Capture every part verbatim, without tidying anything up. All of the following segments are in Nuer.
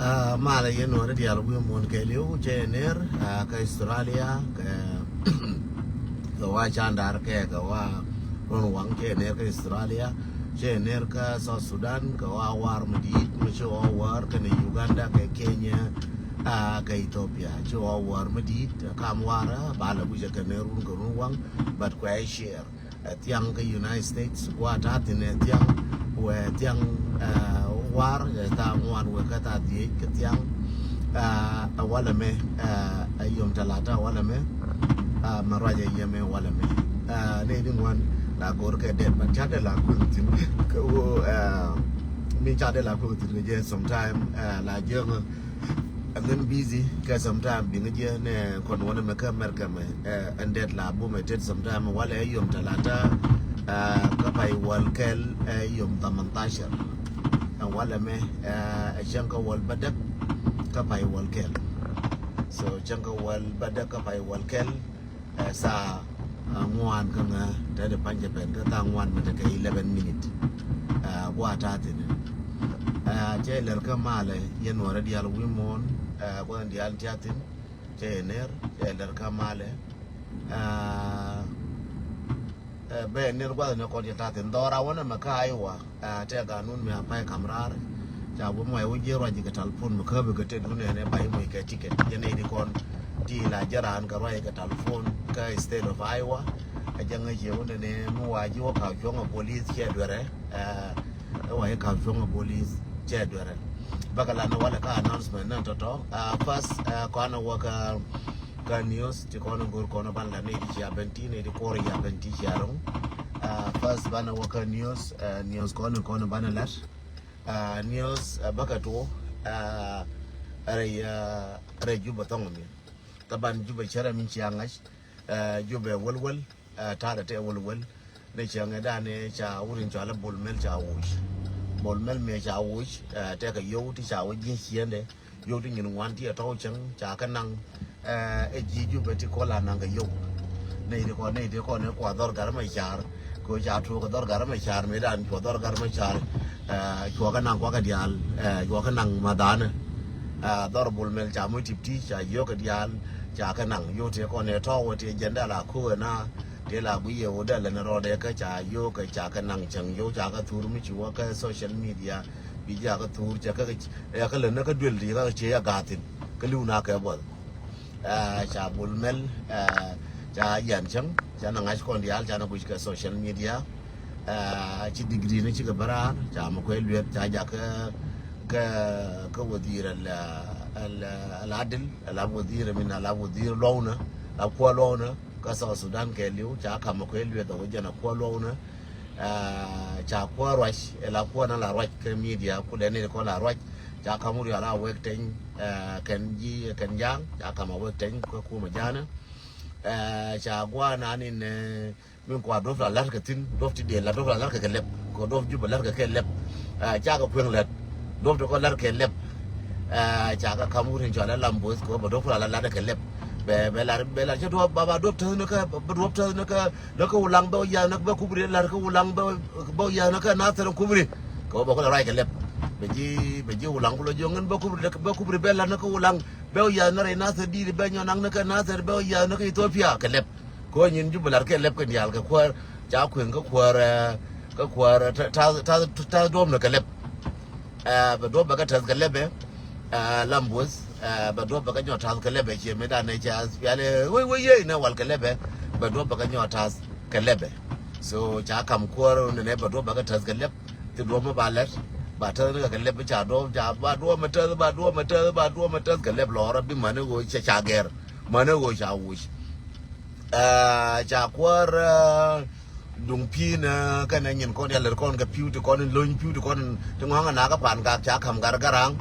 Ah, malɛ yɛn nuɔ̱ɔ̱ri diaal wi̱i̱ muɔ̱ɔ̱n kɛɛliw cɛ ner, ah, kä Australia, kɛ, kɛ wa Candar kɛ, kɛ wa Ron Waŋ cɛ ner kä Australia, cɛ ner kä South Sudan, kɛ wa war mi di̱i̱t mi ci wa war kɛnɛ Uganda kɛ Kenya, ah, kɛ Ethiopia, ci wa war mi di̱i̱t kam war, ah, ba lɛ guic kɛ ner run kɛ run waŋ, but kuɛ share. Ɛ thiaŋ kä United States, wa ta̱a̱ thi̱n ɛ thiaŋ, wɛ thiaŋ, ɛ, war, ɛ thaa ŋuan wek kä thaa dhieec kä thiaŋ, ɛ, ɛ walɛ mɛ, ɛ, ɛ yom talata walɛ mɛ, ɛ, mɛ ruac ɛ yɛmɛ walɛ mɛ. Ɛ, nɛy ti ŋuan la go̱r kɛ dɛt, but ca dee la kueŋ thi̱n, kä ɣöö, ɛ, min ca dee la kueŋ thi̱n kɛ jɛ sometime, ɛ, la jiäŋä. And then busy kɛ sometime biŋ jiɛ nɛ kɔn wänɛ mɛ kä America mɛ, ɛ, ɛn dɛt la bumɛ tet sometime walɛ yom talata, ɛ, kä pay wäl kɛl, ɛ, yom thamantashar. Ɛn walɛ mɛ, ɛ, ɛ cäŋ kä wäl bädäk kä pay wäl kɛl. So cäŋ kä wäl bädäk kä pay wäl kɛl. Ɛ, thaa, ɛ, ŋuan kä ŋä, te di pa̱ny jɛ pɛn kä thaa ŋuan mi tekɛ eleven minute. Ɛ, gua ta̱a̱ thi̱n. Ɛ, cɛ lɛr kä malɛ yɛn nuɔrɛ diaal wi̱i̱ muɔ̱ɔ̱n, ɛ, gua̱n diaal tia̱a̱ thi̱n, cɛ ner, cɛ lɛr kä malɛ. Ɛ, ɛ, bɛ ner gua̱n ni kɔn cɛ ta̱a̱ thi̱n dhɔra wänɛ mɛ kä Iowa. Ɛ, tɛ ganun mi a pay kam raar. Ca wä mɔc wä jiɛ ruac kɛ talpon mi käpi kɛ tet wun ɛn ɛ bay mɔc kɛ ticket. Jɛ nɛy di kɔn ti la jɛ raan kɛ ruac kɛ talpon kä state of Iowa. Ɛ jɛ ŋäc yɛ wun ɛn ɛ mi wa ji̱ wä ka̱p cuɔ̱ŋ ɛ police cɛ duerɛ. Ɛ, ɛ wa ji̱ ka̱p cuɔ̱ŋ ɛ police cɛ duerɛ. Bäkɛ lan ɛ walɛ kä announcement nɛ tɔ̱tɔ̱. Ɛ, first, ɛ, kɔn ɛ wä kä kä news ti kɔn go̱r kɔn ban la nɛy ti cia ben ti nɛy ti kuɔr ya ben ti cia rɔŋ. Ah, first banɛ wä kä news, ah, news kɔn kɔn banɛ lat. Ah, news, ah, bäkɛ tuɔ, ah, rɛy, ah, rɛy Juba thɔŋ mi. Taban Juba cärɛ min cia ŋa̱c, ah, Juba wäl wäl, ah, ta̱a̱dɛ tɛ wäl wäl. Ni cäŋ ɛ danɛ ca wut in cɔal ɛ Bol Mel ca woc. Bol Mel mëë ca woc, ɛ, tɛkɛ yio̱w ti ca wä ji̱ ciëndɛ. Yio̱w ti nyin ŋuan ti ɛ tɔ̱w cäŋ ca kɛ naŋ, ɛ, ɛ ji̱ Jubɛ ti kɔl a naŋ kɛ yio̱w. Nɛy ti kɔn, nɛy ti kɔn ɛ kua dhɔr Gat Macar. Kɛ ca tuɔɔk kɛ dhɔr Gat Macar mëë dan cua dhɔr Gat Macar. Ɛ, cua kɛ naŋ kuakɛ diaal, ɛ, cua kɛ naŋ madhanɛ. Ɛ, dhɔr Bol Mel ca moc tip ti ca yio̱w kɛ diaal ca kɛ naŋ. Yio̱w ti kɔn ɛ tɔ̱w ti jɛn dal a ko̱o̱k ɛ na. Tëë la guic yɛ wä dee lɛn rɔɔdɛ kä ca yio̱o̱k kɛ ca kɛ naŋ cäŋ yio̱o̱k ca kɛ thur mi ci wä kä social media. Bi ja kɛ thur cɛ kä, ɛ kä lɛn kä duel ti kä cie ya ga̱a̱ thi̱n. Kä li̱w na kɛ buɔth. Ɛ, ca Bol Mel, ɛ, ca yɛn cäŋ, ca na ŋa̱c kɔn diaal, ca na guic kɛ social media. Ɛ, ci degree ni cikɛ bä raar, ca mɛ kuɛ luet, ca ja kä, kä, kä wazir al, al, al adil, ala wazir min, ala wazir luɔwnä, la kuä luɔwnä. Kä South Sudan kɛɛliw ca kamɛ kuɛ lueth ɛ wä jɛn a kuä luɔwnä. Ɛ, ca kuä ruac, ɛ la kuä na la ruac kä media, kulɛ ni kɔ la ruac. Ca kam wuri ala wek teny, ɛ, kɛn ji̱, kɛn ja̱a̱ŋ, ca kamɛ wek teny kä kumɛ ja̱a̱nä. Ɛ, ca gua̱a̱ na ni nɛ, min kua duɔ̱p la la̱r kɛ thi̱n, duɔ̱p ti dee la, duɔ̱p la la̱r kɛ kɛ lɛp, kɛ duɔ̱p Jubɛ la̱r kɛ kɛ lɛp. Ɛ, ca kɛ kueŋ lät, duɔ̱p ti kɔ la̱r kɛ lɛp. Ɛ, ca kɛ kam wut in cɔal ɛ Lam Both kɛ wä bɛ duɔ̱p kula la la̱r kɛ lɛp. Bɛ, bɛ la̱r, bɛ la̱r cɛ duɔ̱p ba, ba duɔ̱p täth ni kä, bɛ duɔ̱p täth ni kä, ni kä Ulaŋ bɛ wä ya̱th ni kä bɛ kubri la̱r kä Ulaŋ bɛ, bɛ wä ya̱th ni kä Nathir kubri. Kɛ wä bɛ kula ruac kɛ lɛp. Bɛ ji̱, bɛ ji̱ Ulaŋ kula jiɔŋ in bɛ kubri, bɛ kubri bɛ la̱r ni kä Ulaŋ. Bɛ wä ya̱th ni rɛy Nathir di̱i̱t bɛ nyɔn naŋ ni kä Nathir bɛ wä ya̱th ni kä Ethiopia kɛ lɛp. Kɛ ɣöö nyin Jubɛ la̱r kɛ lɛp kɛ diaal kɛ kuäär, ca kueŋ kä kuäär, ɛ, kä kuäär, ɛ, ta̱, ta̱, ta̱, ta̱ duɔ̱ɔ̱p ni kɛ lɛp. Ɛ, bɛ duɔ̱ɔ̱p bɛ kɛ ta̱th kɛ lɛp ɛ, ɛ, Lam Both, ɛ, bɛ duɔ̱ɔ̱p bɛ kɛ nyɔk ta̱th kɛ lɛp ɛ, ciɛ mëë danɛ ca pial ɛ, wee, wee, yee, nɛ wal kɛ lɛp ɛ, bɛ duɔ̱ɔ̱p bɛ kɛ nyɔk ta̱th. kɛ lɛpɛ. So ca kam kuäär ni nɛ ba duɔp ba kɛ täth kɛ lɛp. Thi duɔp mi ba lɛt ba täth ni kɛ lɛp ca duɔp ca ba duɔp mi täth ba duɔp mi täth ba duɔp mi täth kɛ lɛp lɔɔrä bi mani ɣöö ca ca gɛr mani ɣöö ca wuc. Ca kuäär duŋ pi̱i̱n kɛnɛ nyin kɔn ya lɛr kɔn kɛ pi̱w ti kɔn in lo̱ny pi̱w ti kɔn in ti ŋɔ̱ŋ anakä pan gak ca kam gar garaŋ.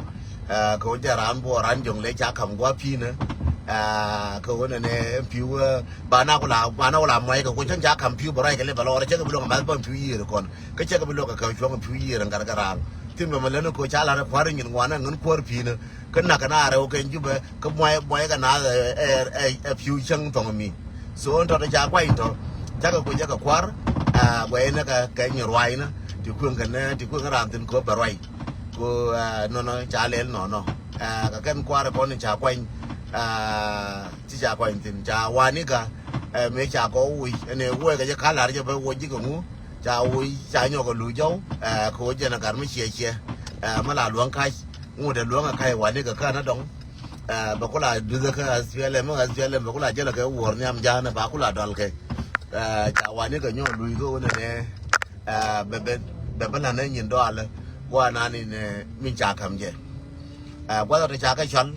Kɛ wä jɛ ran buɔ ran jo̱ŋ lɛ ca kam gua̱ pi̱i̱n kɛ wä nɛnɛ pi̱w ba na kula ba na kula muay kɛ kucän ca kam pi̱w bä ruac kɛ lɛ bɛ lɔɔr cɛ kɛ bi luɔk math bä pi̱w yiër kɔn kä cɛ kɛ bi luɔk kɛ kɛ cuɔ̱ŋ pi̱w yiër in gar garaŋ. Thin bɛ mɛ län ko ca lar kua̱r nyin ŋuan ŋän kuäär pi̱i̱n kä nak kɛ na rɛw kɛ jubɛ kä buay buay kɛ na ɛ pi̱w cäŋ thɔŋ mi. So ɛn tɔt ca kuany tɔ cakɛ kui̱ cakɛ kua̱r guɛy ni kɛ kɛ nyi ruaacni ti kueŋ kɛ ni ti kueŋ ran thin ko bɛ ruac. Ko nɔnɔ ca lɛl nɔnɔ kɛ kɛn kua̱r kɔn ca kuany. Ti ca kuany thin ca wani ka mëë ca kɔ wic ɛn ɛ wuɔc kɛ jɛ ka lar jɛ bɛ wuɔc ji̱ kɛ ŋu ca wic ca nyɔk kɛ luc jɔw. Kɛ wä jɛn ɛ gat mi ciɛ ciɛ mi la luäŋ kac ŋut ɛ luäŋ ɛ kac wani kɛ kän ɛ dɔŋ. Bɛ kula duthä kä S P L M, S P L M bɛ kula jälä kɛ wuɔr nhiam ja̱a̱n ba kula dɔl kɛ. Ca wani kɛ nyɔk luc kä wä nɛnɛ bɛ bɛ bɛ bä la̱nɛ nyin dɔalä guanan in min ca ka̱m jɛ. Guath ɔ ti ca kɛ cɔl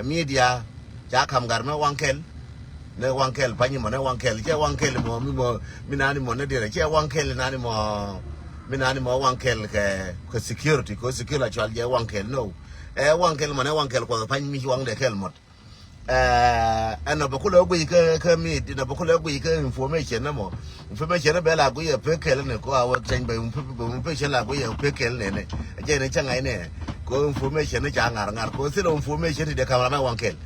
media ca ka̱m gar mɛ waŋ kɛl. Ni waŋ kɛl pany mɔ ni waŋ kɛl cɛ waŋ kɛl mɔ mi mɔ mi nani mɔ ni dirɛ cɛ waŋ kɛl nani mɔ mi nani mɔ waŋ kɛl kɛ kɛ security kɛ security la cual jɛ waŋ kɛl no. Ɛ waŋ kɛl mɔ ni waŋ kɛl kuɔth pany mi ci waŋ dɛ kɛl mɔt. Ɛn nɔ bɛ kulɛ guic kä kä mit nɔ bɛ kulɛ guic kä information ni mɔ. Information ni bɛ la guic ɛ pek kɛl ni ko a wek cɛny bɛ information la guic ɛ pek kɛl ni ni. Jɛ ni cɛ ŋa̱c ni ko information ni ca ŋar ŋar ko thil information ti dee kamera mɛ waŋ kɛl.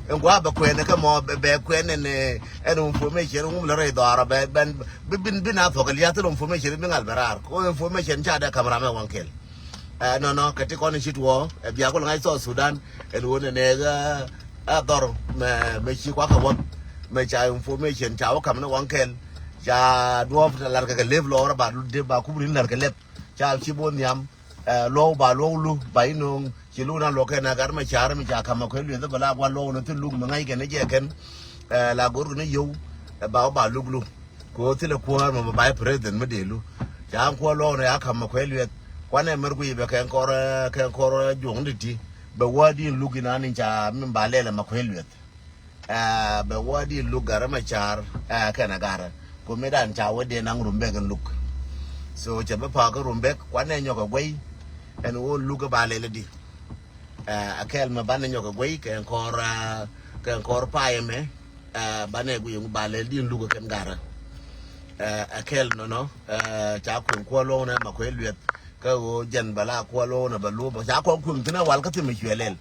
Ɛn gua̱a̱ bɛ kuɛn kä mɔ bɛ kuɛn ɛn ɛn information ŋum lɛ rɛy dhɔaarɔ bɛ bɛn bi bin bin a thɔk liath information bi ŋal bɛ raar ko information ca dee kamera mɛ waŋ kɛl. Ɛ nɔnɔ kɛ ti kɔn ci tuɔɔ ɛ bia kul ŋa̱c South Sudan ɛn won ɛn ɛ ɛ dhɔr mɛ mɛ ci kuakɛ wä mɛ ca information ca wä kam ni waŋ kɛl. Ca duɔp lar kɛ kɛ lep lɔɔr ba ba kubri lar kɛ lep ca ci bo nhiam. Luɔw ba luɔw lu ba inöŋ ci lu na luɔk kɛn a gat ma car mi ca kam a kuɛ lueth bä la gua̱n luɔw ni thi luk mi ŋa̱c kɛn ni jɛ kɛn. La go̱r kɛn ni yio̱w ba wä ba luk lu. Ko thilɛ kuäär ma ba bai president mi dee lu ca kuäär luɔw ni a kam a kuɛ lueth. Kuanɛ mɛr guiy bɛ kɛn kɔr kɛn kɔr juɔ̱ŋ di ti bɛ wä di luk inan in ca min ba lɛl ma kuɛ lueth. Bɛ wä di luk garä ma car kɛn a garä. Ko mi dan ca wä dee naŋ Rumbek in luk. So cɛ bä pakä Rumbek kuanɛ nyɔk a guey. Ɛn wä luk ba lɛl di. Ɛ kɛl mɛ banɛ nyɔk a guey kɛ kɔr kɛ kɔr payɛ mɛ. Banɛ guey ba lɛl di in luk kɛn garä. Ɛ kɛl nɔnɔ ca kueŋ kuɔ luɔŋ nɛ ma kuɛ lueth. Kä ɣöö jɛn bɛ la kuɔ lo̱o̱n ɛ bɛ lo̱o̱ bɛ ca kɔn kueŋ thin ɛ wal kä thimɛ cuɛ lɛl.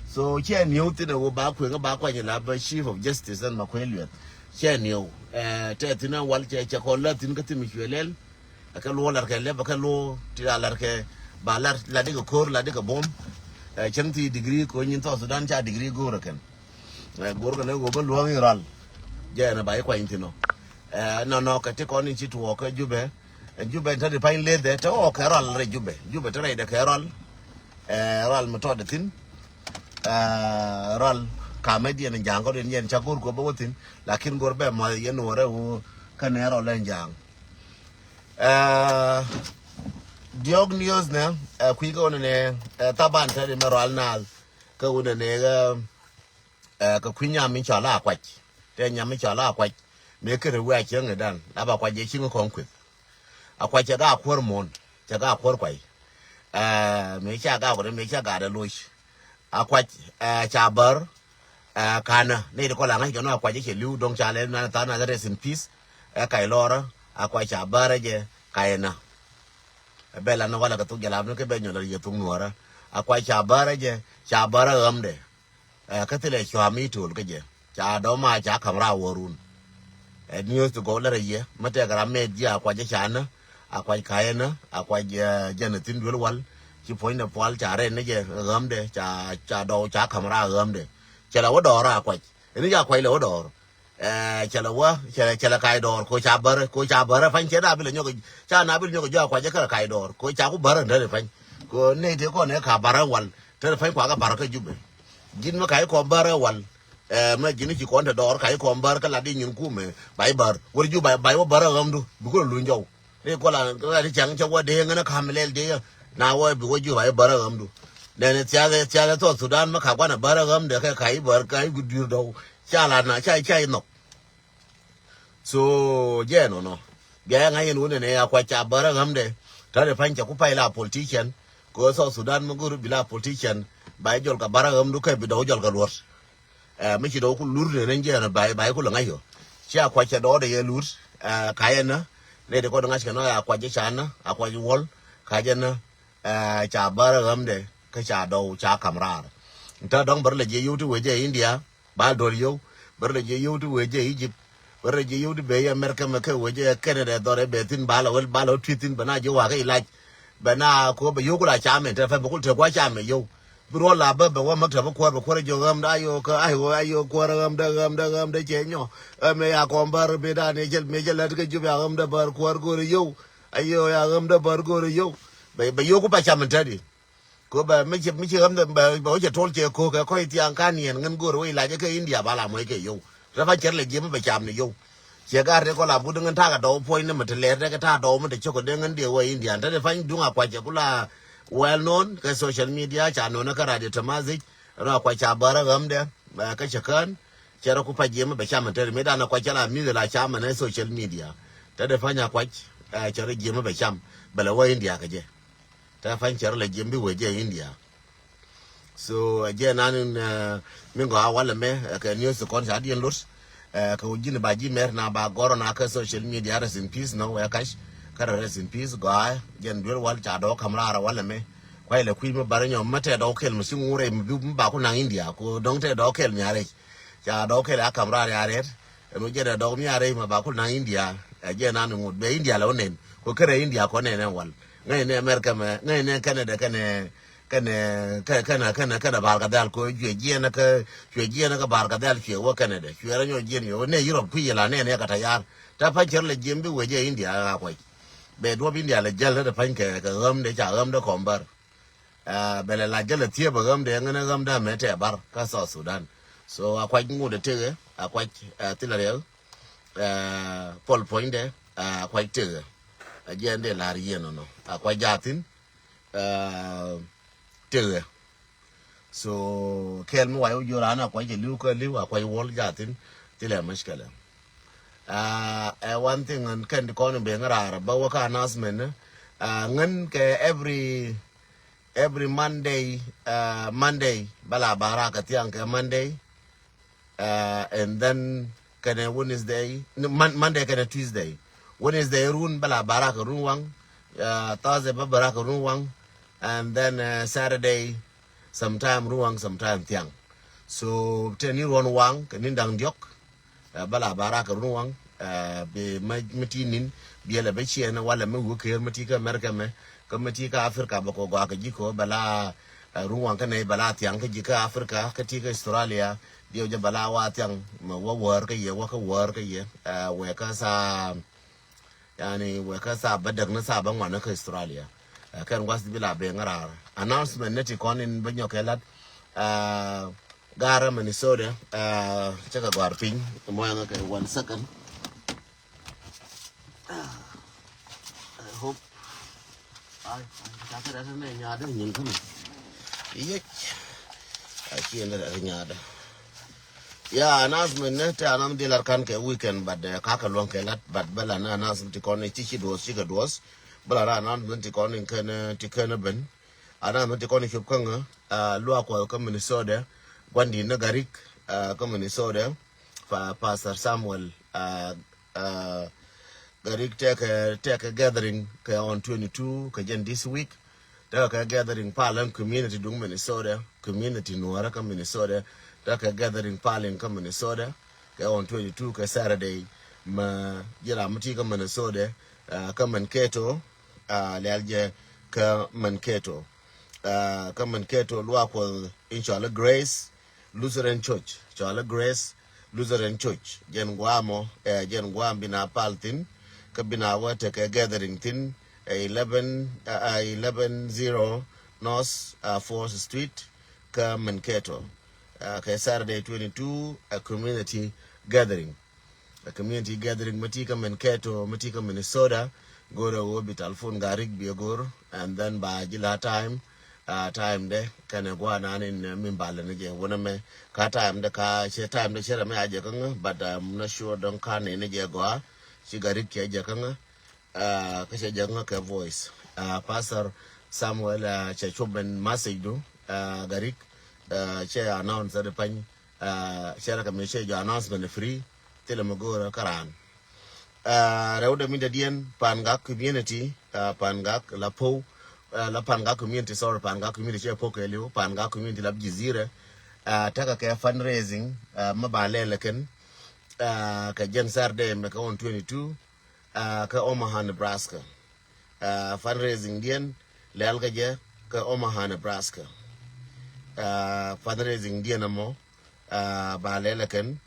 So cɛ niw thin ɛ ɣöö ba kueŋ ɛ ba kuany la bɛ Chief of Justice ɛn ma kueŋ lueth. Cɛ niw ɛ tɛ thin ɛ wal cɛ cɛ kɔn la thin kä thimɛ cuɛ lɛl. Ɛ kɛ lo̱o̱ lar kɛ lɛp ɛ kɛ lo̱o̱ ti la lar kɛ ba lar la dikɛ ko̱r la dikɛ bom. Ɛ cäŋ thi degree ko nyin South Sudan ca degree go̱o̱r ɛ kɛn. Ɛ go̱o̱r kɛ ni ɣöö bä luɔ̱ŋ in ral. Jɛ ɛn ɛ ba i̱ kuany thin ɔ. Ɛ nɔnɔ kɛ ti kɔn in ci tuɔɔk kä Jubɛ. Ɛ Jubɛ te di pany leth ɛ te ɣɔɔ kɛ rɔl rɛ Jubɛ. Jubɛ te rɛydɛ kɛ rɔl. Ɛ rɔl mi tɔt thin. Ɛ rɔl kamɛ diɛn ja̱a̱ŋ kɔ diɛn yɛn ca go̱r go̱r bä wä thin. Lakin go̱r bɛ mɔth yɛn wä rɛ wä kä nɛ rɔl ɛn ja̱a̱ŋ. Ɛ diɔk news nɛ ɛ kui̱ kä wä nɛ nɛ ɛ thaban te di mɛ rɔl naath. Kä wä nɛ nɛ ɛ Ɛ kɛ kui̱ nyam mi cɔal a kuac. Tɛ nyam mi cɔal a kuac. Mëë kɛ rɛ wee a cieŋ idan la ba kuac jɛ cieŋ kɔŋ kueth. A kuac cɛ ga kuäär muɔ̱n cɛ ga kuäär kuay. Ɛ mëë ca ga kuɛn mëë ca ga dɛ loc. A kuac ɛ ca bär. Ɛ kanä ni ti kɔl a ŋa̱c kɛ nɔ a kuac jɛ cɛ li̱w do̱ŋ ca lɛ nan than a rest in peace. Ɛ kac lɔrä a kuac ca bär ɛ jɛ kac ɛ nä. Ɛ bɛ lan walɛ kɛ thuk jɛ lam ni kɛ bɛ nyɔl a yɛ thuk nuɔrä. A kuac ca bär ɛ jɛ ca bär ɛ ɣämdɛ. Ɛ kä thilɛ cua mi tol kä jɛ ca dɔma ca ka̱m raar wä run. Ɛ niöth ti gɔw lɛ rɛ yɛ mä tɛk ram mɛt ji̱ a kuac jɛ ca nä. A kuac ka̱yɛ nä a kuac jɛn ɛ thin duel wal. Ci puɔ̱nydɛ pual ca rɛn ni jɛ ɣämdɛ ca ca dɔw ca ka̱m raar ɣämdɛ. Cɛ lɛ wä dɔɔr a kuac ɛn ni ca kuac lɛ wä dɔɔr. Ɛ cɛ lɛ wä cɛ lɛ cɛ lɛ kac dɔɔr ko ca bärä ko ca bärä pany cɛ na bi lɛ nyɔk ca na bi lɛ nyɔk jɔ a kuac jɛ kärɛ kac dɔɔr ko ca ku bärä nä rɛ pany. Ko nɛy tëë kɔn ɛ ka bärä wal. Te rɛ pany kuakä bärä kä Jubɛ. Ji̱n mi ka̱c kɔn bärä wal. Ɛ mɛ ji̱n ci kɔn te dɔɔr ka i̱ kɔn bär kä lat i̱ nyin kumɛ ba i̱ bär wä ju ba i̱ wä bär ɛ ɣämdu bi kulɛ luny jɔw. Ni kɔla la ti cäŋ cä wä dee ŋän ɛ ka̱m lɛl dee na wä bi wä ju ba i̱ bär ɛ ɣämdu. Nɛn thiath thiath South Sudan mɛ ka guan ɛ bär ɛ ɣämdɛ kɛ ka i̱ bär ka i̱ gudi̱r dɔw. Ca la na ca ca i̱ nhɔk. So jɛ nɔnɔ. Bia yɛ ŋa̱c yɛn wunɛ nɛ ya kua ca bär ɛ ɣämdɛ. Ta̱dɛ pa̱ny cɛ ku pay la politician. Kɛ South Sudan mi go̱r bi la politician ba i̱ jɔl kɛ bär ɛ ɣämdu kɛ bi dɔw jɔl kɛ luɔt. Ɛ mi ci dɔw ku lur ni rɛn jiɛn ba ba ku lɛ ŋa̱c yɔ. Ci a kuac cɛ dɔɔdɛ yɛ lur. Ɛ ka yɛn nä nɛ di kɔn ŋa̱c kɛ nɔ a kuac jɛ ca nä a kuac wɔl ka jɛ nä. Ɛ ca bär ɛ ɣämdɛ kä ca dɔw ca kam raar. Ntä dɔ̱ŋ bär lɛ jiɛ yio̱w ti wee jɛ India ba dɔl yio̱w. Bär lɛ jiɛ yio̱w ti wee jɛ Egypt. Bär lɛ jiɛ yio̱w ti bee yɛ America mɛ kɛ wee jɛ Canada dhɔr ɛ bee thin ba lɛ wä ba lɛ wä tui̱th thin bɛ na jiɛ wakä ilac. Bɛ na ko bɛ yio̱w ku la camɛ te fɛ bɛ kul te kua camɛ yio̱w. Bi ruɔl la bä bɛ wä maktab kuäär bɛ kuäär jɔ ɣämdä a yo̱o̱ kä a yo̱o̱ a yo̱o̱ kuäär ɣämdä ɣämdä ɣämdä cɛ nyɔ. Ɛ mɛ ya kɔn bär bi dan yɛ cɛ mɛ cɛ lät kä jup ya ɣämdä bär kuäär go̱o̱r yio̱w. A yo̱o̱ ya ɣämdä bär go̱o̱r yio̱w. Bɛ bɛ yio̱w ku pa cam in tädi. Ko bɛ mi ci mi ci ɣämdä bɛ bɛ wä cɛ tol cɛ ko̱o̱k kɛ kɔc thiaŋ kan yɛn ŋän go̱o̱r wä ilac kä India ba la mɔc kɛ yio̱w. Rɛ pa cɛr lɛ jiɛm bɛ cam ni yio̱w. Ciɛ gar ri kɔ la but ŋän takɛ dɔw puɔ̱ny ni mi ti lɛr dɛ kɛ ta̱a̱ dɔw mi ti cok kɛ dee ŋän diɛ wä India. Te ti pany duŋ a kuac cɛ ku la well known kɛ social media ca nonä kä radio Tamazic. Rɔ a kuac ca bär a ɣämdɛ kä cɛ kään. Cɛ rɔ ku pac jiɛm bɛ cam te ri mi dan a kuac cɛ la mi̱th la cam ni social media. Te ti pany a kuac cɛ rɔ jiɛm bɛ cam bɛ lɛ wä India kɛ jɛ. Te pany cɛ rɔ lɛ jiɛm bi wee jɛ India. So ɛ jɛ nan in mi gɔaa walɛ mɛ kɛ news ti kɔn ca diɛn lot. Kɛ wä ji̱n ba ji̱ mɛr na ba gɔrɔ na kɛ social media rest in peace nɔ wɛ kac. Kä rest in peace gɔaa jɛn duel wal ca dɔɔ kam raar walɛ mɛ. Kuay lɛ kui̱ mi bar nyɔ mi tɛ dɔɔ kɛl mi ci ŋuur rɛy mi bi mi ba ku naŋ India ku dɔŋ tɛ dɔɔ kɛl mi a rɛc. Ca dɔɔ kɛl a kam raar ya rɛt. Ɛn wä jɛn ɛ dɔɔ mi a rɛc mi ba ku naŋ India. Ɛ jɛ nan in ŋut bɛ India lɛ wä nɛn ku kärɛ India kɔn nɛn ɛn wal. Ŋäc nɛ America mɛ ŋäc nɛ Canada kɛnɛ kɛnɛ kɛ- kɛnɛ kɛnɛ kɛnɛ bar kɛ dhal ko cuɛ jiɛn kä cuɛ jiɛn kä bar kɛ dhal cuɛ wä kɛnɛ dɛ cuɛ rɛ nyɔ jiɛn yɔ nɛ Europe kui̱ yɛ la nɛ nɛ kɛ ta yar. Ta pa cɛr lɛ jiɛn bi wee jɛ India a kuac. Bɛ duɔp India lɛ jäl tä pany kɛ kɛ ɣäm dɛ ca ɣäm dɛ kɔm bar. Bɛ lɛ la jäl lɛ thiep ɛ ɣäm dɛ ŋän ɛ ɣäm dɛ mɛ tɛ bar kä South Sudan. So a kuac ŋut ɛ tekɛ a kuac thilɛ riɛk. Pɔl puɔ̱nydɛ a kuac tekɛ. A jiɛn dɛ lar yiɛn nɔnɔ a kuac jathin. Tekɛ. So kɛɛl mi wac wä jiö raan a kuac jɛ li̱w kä li̱w a kuac wäl jathin. Thilɛ mushkila. Ɛ one thing ŋän kɛn ti kɔn in ben raar bä wä kä announcement ni. Ŋän kɛ every every Monday. Monday bä la barak kɛ thiaŋ kɛ Monday. And then kɛnɛ Wednesday, Monday kɛnɛ Tuesday. Wednesday run bä la barak run waŋ. Thursday bä barak run waŋ. And then Saturday sometime run waŋ sometime thiaŋ. So tɛ ni ruɔn waŋ kɛ ni daŋ diɔk. Bä la barak run waŋ. Bi mɛ mi ti nin biɛlɛ bä ciɛn walɛ mi wä ker mi ti kä America mɛ kä mi ti kä Africa bä kɔ gɔak ji̱ kɔ bä la run waŋ kä nɛy bä la thiaŋ kä ji̱ kä Africa kä ti kä Australia. Diɛw jɛ bɛ la wa thiaŋ mɛ wä wäär kä yɛ wä kä wäär kä yɛ. Wɛ kä thaa yani wɛ kä thaa bä däk ni thaa bä ŋuan ni kä Australia. Kɛn gua̱th bi la ben ŋäraar announcement ni ti kɔn in bä nyɔk kɛ lat. Gaarä Minnesota. Cä kɛ gɔ̱a̱r piny mɔyɛ ŋä kɛ one second. I hope. Ai, ai, ca kɛ rɛt nɛ nyaadä nyin kä mi. Yec. A ci ɛn rɛt nyaadä. Ya announcement ni te announcement di lar kan kɛ weekend but kakɛ luɔ̱ŋ kɛ lat but bä la ni announcement ti kɔn ni ci ci duɔth ci kɛ duɔth. Bä la ni announcement ti kɔn ni kɛn ti kɛn ben. Announcement ti kɔn ni cop kä ŋä luak kuɔth kä Minnesota. Guandi ni Garik kä Minnesota. Pastor Samuel Garik tekɛ tekɛ gathering kɛ on twenty two kɛ jɛn this week. Tekɛ kɛ gathering palän community duŋ Minnesota, community Nuɔrä kä Minnesota. Tekɛ gathering palin kä Minnesota kɛ on twenty two kɛ Saturday. Mɛ ji̱ ram mi ti kä Minnesota kä Mankato. Lial jɛ kä Mankato. Kä Mankato luak kuɔth in cɔal i̱ Grace Lutheran Church, cɔal i̱ Grace Lutheran Church. Jɛn gua̱a̱mɔ ɛ jɛn gua̱a̱m bi na pal thi̱n kä bi na wä tekɛ gathering thi̱n ɛ eleven ɛ eleven zero North Fourth Street kä Mankato. Kɛ Saturday twenty two, a community gathering. A community gathering mi ti kä Mankato, mi ti kä Minnesota. Go̱rɛ ɣöö bi telephone Garik bi a go̱r, and then ba ji̱ la time. Time dɛ kɛnɛ guanan in mi balɛ ni jɛ wunɛ mɛ. Ka time dɛ ka cɛ time dɛ cɛ rɛ mɛ a jɛ kä ŋä, but I'm not sure dɔŋ ka ni ni jɛ gɔa. Ci Garik cɛ jɛ kä ŋä. Kä cɛ jɛ ŋä kɛ voice. Pastor Samuel, cɛ cup ben message du. Garik, cɛ announce dɛ pany. Cɛ rɛ kɛ mi cɛ jɔ announcement free. Thilɛ mi go̱o̱rä kä raan. Rɛw dɛ mi dɛ diɛn Pangak community, Pangak la pow, la Pangak community, sorry, Pangak community cɛ pow kɛ liw, Pangak community la Jizira. Tekɛ kɛ fundraising, ma ba lɛlɛ kɛn. Kɛ jɛn Saturday mɛ kɛ on twenty two, kä Omaha, Nebraska. Fundraising diɛn lɛl kɛ jɛ kä Omaha, Nebraska. Fundraising diɛn amɔ, ba lɛl kɛn,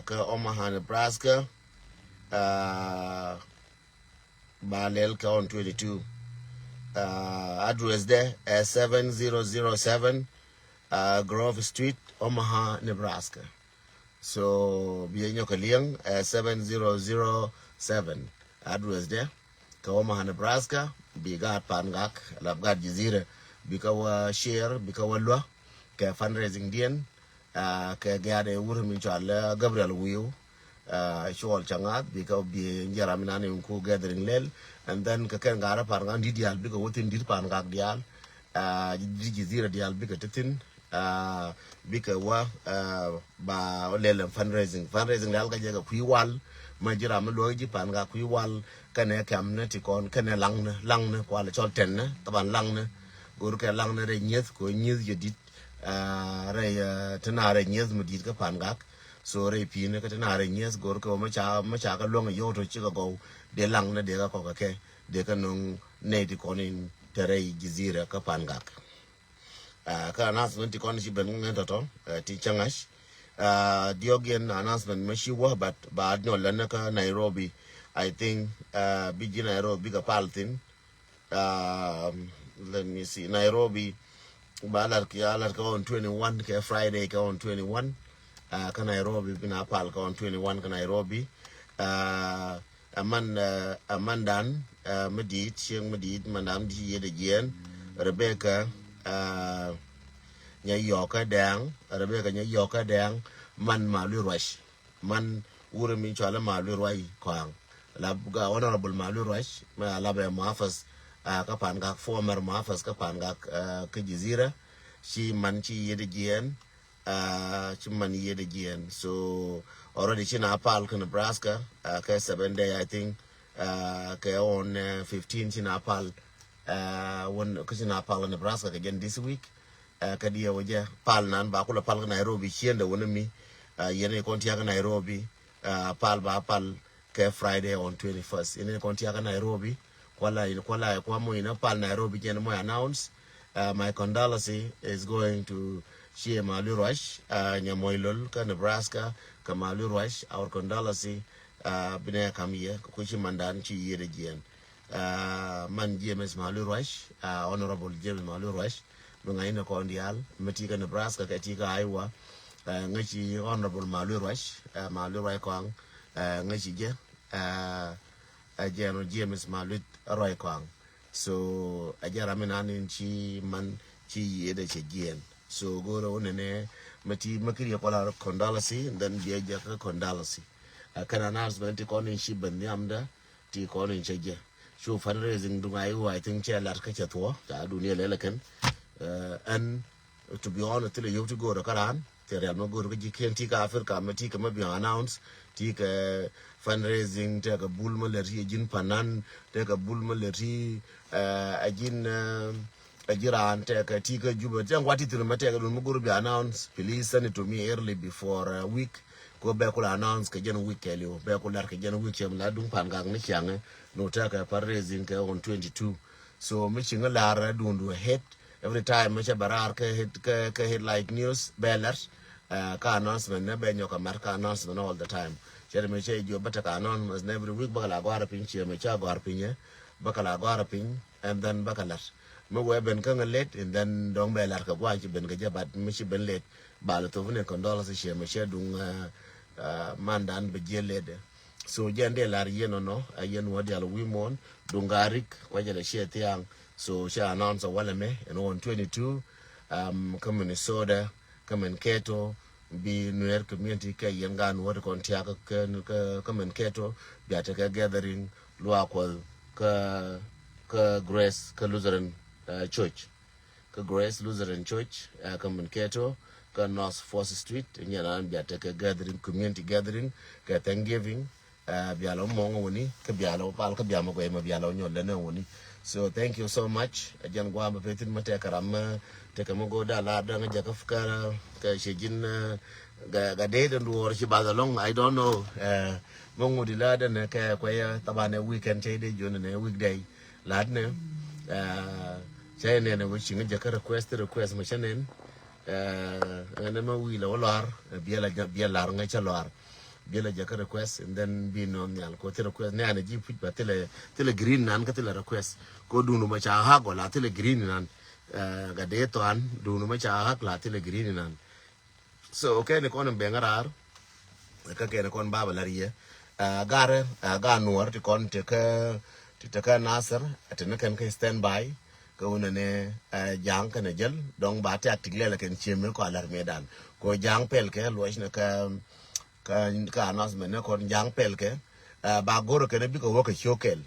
kä Omaha, Nebraska. Ba lɛl kɛ on twenty two. Address dɛ ɛ seven zero zero seven Grove Street, Omaha, Nebraska. So bi a nyɔk a liɛŋ, seven zero zero seven address dɛ kɛ Omaha, Nebraska. Bi gaat Pangak, lap gaat Jizira, bi kä wä share, bi kä wä luä kɛ fundraising diɛn. Kɛ gɛ̈t ɛ wur mi cual Gabriel Wiu, cuɔl ca ŋath, bi kä bi jɛ ram inan in ku gathering lɛl. And then kɛ kɛn gaat Pangak di̱t diaal, bi kɛ wä thin di̱t Pangak diaal. Di̱t Jizira diaal, bi kɛ ti thin. Bikɛ wä ba lɛl ɛn fundraising. Fundraising lɛl kä jɛ kɛ kui̱ wal. Ma ji̱ ram mi luɔ̱k ji̱ Pangak kui̱ wal. Kɛnɛ kɛmnɛ ti kɔn, kɛnɛ laŋnɛ, laŋnɛ kualɛ cɔl tɛnnɛ, thaban laŋnɛ. Go̱r kɛ laŋnɛ rɛy nyieth, kɛ nyieth jɛ di̱t. Rɛy, ti na rɛy nyieth mi di̱t kä Pangak. So rɛy pi̱i̱nɛ kä ti na rɛy nyieth go̱r kɛ wä mi ca, mi ca kä luäŋ yio̱w to cikɛ gɔw. Dee laŋnɛ dee kä kɔkɛ kɛ, dee kä no̱ŋ nɛy ti kɔn in te rɛy Jizira kä Pangak. Kä announcement ti kɔn ci ben ŋɛn tɔtɔ ti cäŋac. Diɔk yɛn announcement mɛ ci wä, but ba nyɔl lɛn kä Nairobi. I think bi ji̱ Nairobi bikɛ pal thin. Let me see, Nairobi ba lar ki, a lar kɛ on twenty one, kɛ Friday kɛ on twenty one. Kä Nairobi bi na pal kɛ on twenty one kä Nairobi. Ɛ man, ɛ mandan, ɛ mi di̱i̱t, cieŋ mi di̱i̱t, mandan mi di̱i̱t yiëëdɛ jiɛɛn. Rebecca, ɛ Nyayɔkä Dɛŋ, Rebecca Nyayɔkä Dɛŋ, man Malui Ruac. Man wurɛ mi cualɛ Malui Ruac Kɔaŋ. Lap ga Honorable Malui Ruac, mɛ a lap ɛ muhafaz, ɛ kä Pangak, former muhafaz kä Pangak, ɛ kä Jizira. Ci man ci yiëëdɛ jiɛɛn, ci man yiëëdɛ jiɛɛn. So already ci na pal kä Nebraska, kɛ seven day, I think. Kɛ on fifteen ci na pal, wun kä ci na pal Nebraska kɛ jɛn this week. Kä diɛ wä jɛ pal nan ba kulɛ pal kä Nairobi ciendɛ wun mi. Yɛn i kɔn tiak kä Nairobi, pal ba pal kɛ Friday on twenty first. Ini kɔn tiakä Nairobi, kuala in kuala kuamo ina pal Nairobi jɛn mo announce. My condolence is going to Chie Malui Ruac, Nyamoi Lol kä Nebraska, kä Malui Ruac, our condolence. Binɛ kam yɛ kuci mandan ci yiëëdɛ jiɛɛn. Man James Malui Ruac, Honorable James Malui Ruac, mi ŋa̱cni kɔn diaal mi ti kä Nebraska kɛ ti kä Iowa. Ŋäci Honorable Malui Ruac, Malui Ruac Kɔaŋ. Ŋäci jɛ, ɛ jɛ ɛn ɔ James Malui Ruac Kɔaŋ. So ɛ jɛ ram mi nan in ci man ci yiëëdɛ cɛ jiɛɛn. So go̱rɛ wä nɛnɛ mi ti mi kiri yɛ kuala condolence, then biɛ jɛ kä condolence. Kɛn announcement ti kɔn in ci ben nhiamdä ti kɔn in cɛ jɛ. Cu fundraising duŋ a iwä, I think cɛ lat kä cɛ thuɔ ca dunia lɛlɛ kɛn. Ɛn, to be honest, thilɛ yio̱w ti go̱o̱rä kä raan, thilɛ rial ma go̱o̱rä kä ji̱ kiɛn ti kä Africa, ma ti kɛ ma bi announce, ti kɛ fundraising, tɛkɛ bul ma lɛ ti ji̱n panan, tɛkɛ bul ma lɛ ti, ɛ ji̱n, ɛ ji̱ raan tɛkɛ ti kä Juba. Tɛn gua̱t ti thilɛ ma tɛkɛ dun ma go̱o̱rä bi announce, please send it to me early before a week. Kɛ bɛ kula announce kɛ jɛn week kɛɛliw, bɛ kula kɛ jɛn week cɛ mi la duŋ Pangak ni ciaŋɛ. No tɛkɛ fundraising kɛ on twenty two. So mi ci ŋä lar dun du ahead. Every time mi cɛ bɛ rar kɛ head, kɛ, kɛ headline news bɛ lar. Kä announcement nɛ bɛ nyɔk a mar kä announcement all the time. Cɛ mi cɛ jiɔ bɛ tɛkɛ announcement every week bɛ kɛ la gɔar piny, ciɛ mi cɛ gɔar piny ɛ bɛ kɛ la gɔar piny, and then bɛ kɛ lar. Mi wee ben kä ŋä late, and then dɔ̱ŋ bɛ lar kɛ gua̱a̱c ci ben kɛ jɛ, but mi ci ben late. Bal thop ni condolence ci mɛ cɛ duŋ, uh, uh, mandan bɛ jiɛ late. So jɛn dee lar yɛn ɔnɔ, a yɛn wä dial wi̱i̱ muɔ̱ɔ̱n, duŋ garik, kuɛ jɛ lɛ ciɛ thiaŋ. So cɛ announce a walɛ mɛ, ɛn ɣɔn twenty-two, um, kä Minnesota, kä Mankato, bi Nuer community kɛ yɛn gan wä ti kɔn tiak kä, kä, kä Mankato, bia tekɛ gathering, luaak kuɔth, kä, kä Grace, kä Lutheran, uh, Church. Kä Grace Lutheran Church, uh, kä Mankato, kä North Fourth Street, nyɛ nan bia tekɛ gathering, community gathering, kɛ Thanksgiving, uh, bia lɔ mɔŋ wuni, kä bia lɔ pal, kä bia mɔ gɔy mɔ bia lɔ nyɔl lɛ ne wuni. So thank you so much. A jɛn guam bɛ petin mɛ tekɛ ram mɛ tekɛ mɛ go da la dang jɛ kä, kä, kä cɛ jin, uh, ga, ga dee den duɔr ci ba lɔŋ, I don't know. Uh, mɛ ŋudi la den kɛ kuɛ ya, taban ne weekend cɛ de jun ne weekday. Lat ni, uh, cɛ nɛn wä ci ŋä jɛ kä request, request mɛ cɛ nɛn. Uh, ŋä nɛ mɛ wi̱i̱ lɛ wä lɔar, uh, biɛ la, biɛ lar ŋä cɛ lɔar. Biɛ la jɛ kä request, and then bi nɔ nhial ko thilɛ request. Nɛ anɛ ji̱ puc ba thilɛ, thilɛ green nan kä thilɛ request. Ko dunu mɛ ca hak wala thilɛ green nan. Uh, ga dee thɔan, dunu mɛ ca hak la thilɛ green nan. So kɛn kɔn in bɛŋ raar, kä kɛn kɔn baba la riɛ. Uh, garɛ, uh, ga nuɔr ti kɔn ti kä, ti ti kä Nasir, ti ni kɛn kä standby. Kä wunɛ ni, uh, jaŋ kɛn a jɛl dɔŋ ba tɛk tik lɛl kɛn ciemi kɔ alar medan. Ko jaŋ pɛl kɛ luɔc ni kä, kä, kä announcement ni kɔn jaŋ pɛl kɛ, uh, ba gor kɛn bikɛ wä kɛ ciok kɛl.